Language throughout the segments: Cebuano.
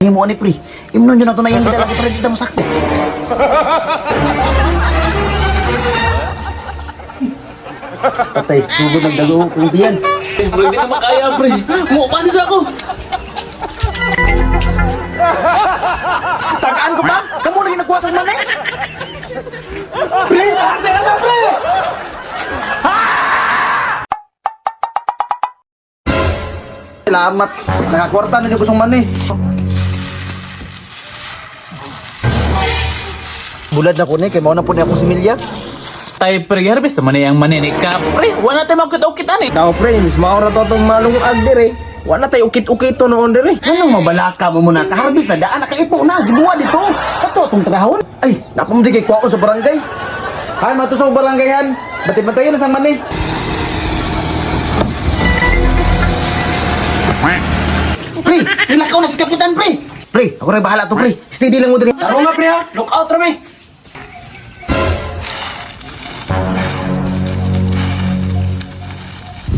Himo ni pre. Imnon yun na to na iyang gidala kay para di ta masakpo. Patay, sugod ng dago kung diyan. Eh, pre, di na makaya, pre. Mo, sa ako. Tagaan ko ba? Kamu lagi nagkuha sa mani? Pre, asa na to, pre? Salamat. Nakakwarta na niyo kusong mani. Bulad na ko ni, kay mao na po ni ako si Milya. Tay, pre, harvest naman ang mani ni ka. Pre, wala tayo makita-ukit ani. Tao pre, mis maura to atong malungag dire. Wala tayo ukit-ukit to noon dire. Anong mabalaka mo muna? Kaharbis na daan, nakaipo na, gibuwa dito. Kato, atong tagahon. Ay, napamdi kay kuwaon sa barangay. Han, mato sa barangay han. Bati-batayan na sa mani. Pre, nilakaw na si Kapitan, pre. Pre, ako rin bahala to, pre. Steady lang mo diri. Taro nga pre ha, look out rami.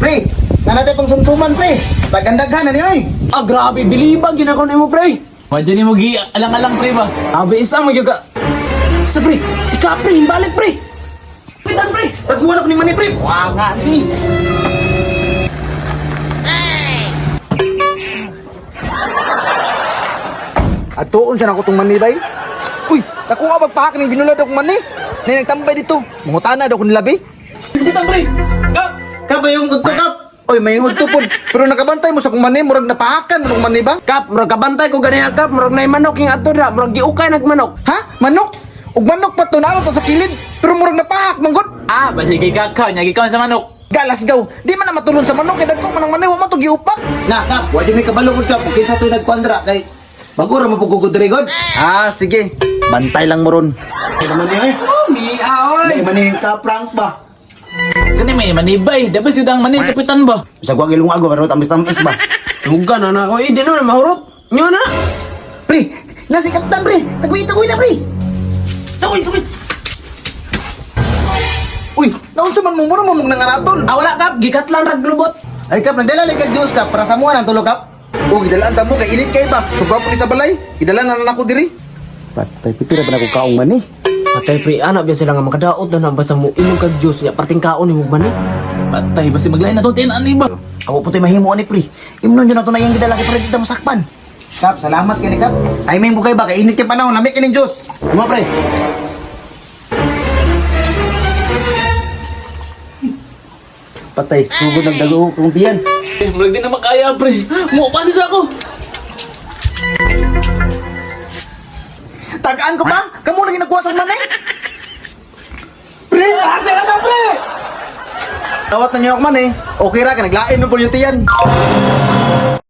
Pre, nanatay pang sumsuman, pre. Tagandaghan na niyo, eh. Ah grabe, bilibag ginakaw nimo pre. Wadyan ni mo gi alang-alang, pre ba? Abi isa mo gyud ka. Sa pre, si Kapre, himbalik pre. Pitan pre. Tagbuwan ako ni mani, pre. Wanga ni. Atuon siya na ko tong mani, bay. Uy, nakuha magpahak ning binulad akong mani. Nay nagtambay dito. Mangutana daw ko nilabi. Kapitan, pre. Kap! Kap, may udto kap. Oy, may udto pod. Pero nakabantay mo sa kong mani, murag napahakan mo mani ba? Kap, murag kabantay ko ganiya kap, murag nay manok ing ato ra, murag giukay nagmanok. Ha? Manok? Ug manok pa to naano to sa kilid. Pero murag napahak manggod. Ah, basi kay kakaw, nya gikaw sa manok. Galas gaw. Di man na matulon sa manok kay dagko man ang mani wa man to giupak. Na, kap, wa di may kabalo gud kap, kung kinsa to'y nagkuandra kay bago ra mapugugod diri god. Ah, sige. Bantay lang mo ron. Ay naman ni ay. Oh, mi aoy. May man yung ka-prank ba? Kani may manibay, dapat siya ang mani, kapitan ba? Sa gwag ilong agwa pero tamis-tamis ba? Suga na na ko, eh, di na mahurot. Nyo na. Pre, nasi kapitan pre. Taguy, taguy na pre. Taguy, taguy. Uy, naunsa man mo mura mo mong nangaratol. Ah, wala kap, gikatlan rag lubot. Ay kap, nagdala lang kag Diyos kap para sa muha ng tulog kap. O gidalaan ta mo kay init kay ba. Sobra po ni sa balay. Gidala na lang ako diri. Patay pitira ba na ko kaong mani? Patay pre, anak biya sila nga makadaot na na basta mo inom kag juice nya parting kaon nimo man eh. Patay, basi maglain na to, tin ani ba? Ako po to'y mahimo ani pre. Imnon yun na to na iyang gidala kay para di ta masakpan. Kap, salamat kay ni kap. Ay may bukay ba kay init kay panahon lami kining Diyos. Mo pre. Patay, sugod ng dago kong tiyan. Eh, murag di na makaya, pre. Mo, sa ako. Tagaan ko ba? Kamu lagi nagkuha sa mani? Pre, asa na to, pre? Tawat na niyo ako man eh. Okay ra ka naglain mo po yung tiyan.